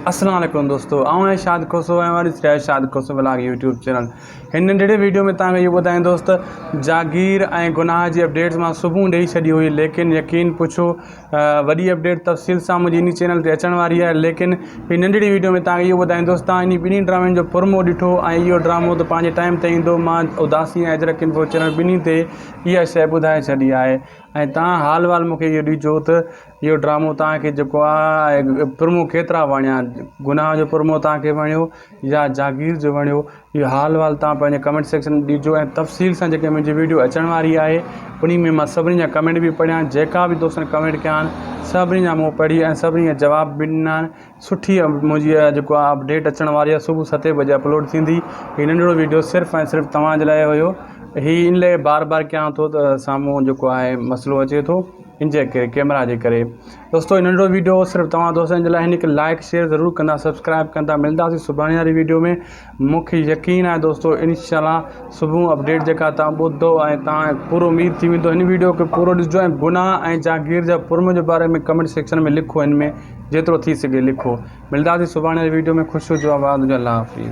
اسلام عليڪم دوستو آئون آهيان شاد کوسو ۽ واري سريا شاد کوسو ولاگ يوٽيوب چينل هن ننڍڙي ويڊيو ۾ توهان کي اهو ٻڌائيندوس ته جاگير ۽ گناهه جي اپڊيٽس مان صبح ڏئي ڇڏي هئي ليڪن يقين پڇو وڏي اپڊيٽ تفصيل سان منهنجي انهي چينل تي اچڻ واري آهي ليڪن هي ننڍڙي ويڊيو ۾ توهان کي اهو ٻڌائيندوس توهان انهي ٻنهي ڊرامن جو پرمو ڏٺو ۽ اهو ڊرامو ته پنهنجي ٽائيم تي ايندو مان اداسي ۽ اجرڪ انفو چينل ٻنهي تي اها شيء ٻڌائي ڇڏي آهي ۽ توهان حال وال مون کي اهو ڏجو ته اهو ڊرامو توهان کي جيڪو آهي پرمو ڪيترا وڻيا گناهه جو پرمو توهان کي وڻيو يا جاگير جو وڻيو اهو حال وال توهان پنهنجي ڪمينٽ سيڪشن ۾ ڏجو ۽ تفصيل سان جيڪي منهنجي ويڊيو اچڻ واري آهي انهي ۾ مان سڀني جا ڪمينٽ به پڙهيا جيڪا به دوستن ڪمينٽ ڪيا آهن سڀني جا مون پڙهي ۽ سڀني جا جواب به ڏنا آهن سٺي منهنجي جيڪو آهي اپڊيٽ اچڻ واري آهي صبح ستين بجي اپلوڊ ٿيندي هي ننڍڙو ويڊيو صرف ۽ صرف توهان جي لاء هيو هي ان لاء بار بار ڪيان ٿو ته سامهون جيڪو آهي مسئلو اچي ٿو ان جي ڪري ڪيمرا جي ڪري دوستو هي ننڍڙو ويڊيو صرف توهان دوستن جي لاء هن کي لائڪ شيئر ضرور ڪندا سبسڪرائب ڪندا ملنداسين سڀاڻي واري ويڊيو ۾ مون کي يقين آهي دوستو انشاء الله صبح اپڊيٽ جيڪا توهان ٻڌو ۽ توهان پورو اميد ٿي ويندو هن ويڊيو کي پورو ڏسجو ۽ گناهه ۽ جاگير جا پرم جي باري ۾ ڪمينٽ سيڪشن ۾ لکو هن ۾ جيترو ٿي سگهي لکو ملداسين سڀاڻي واري ويڊيو ۾ خوش هجو آباد هجو الله حافظ.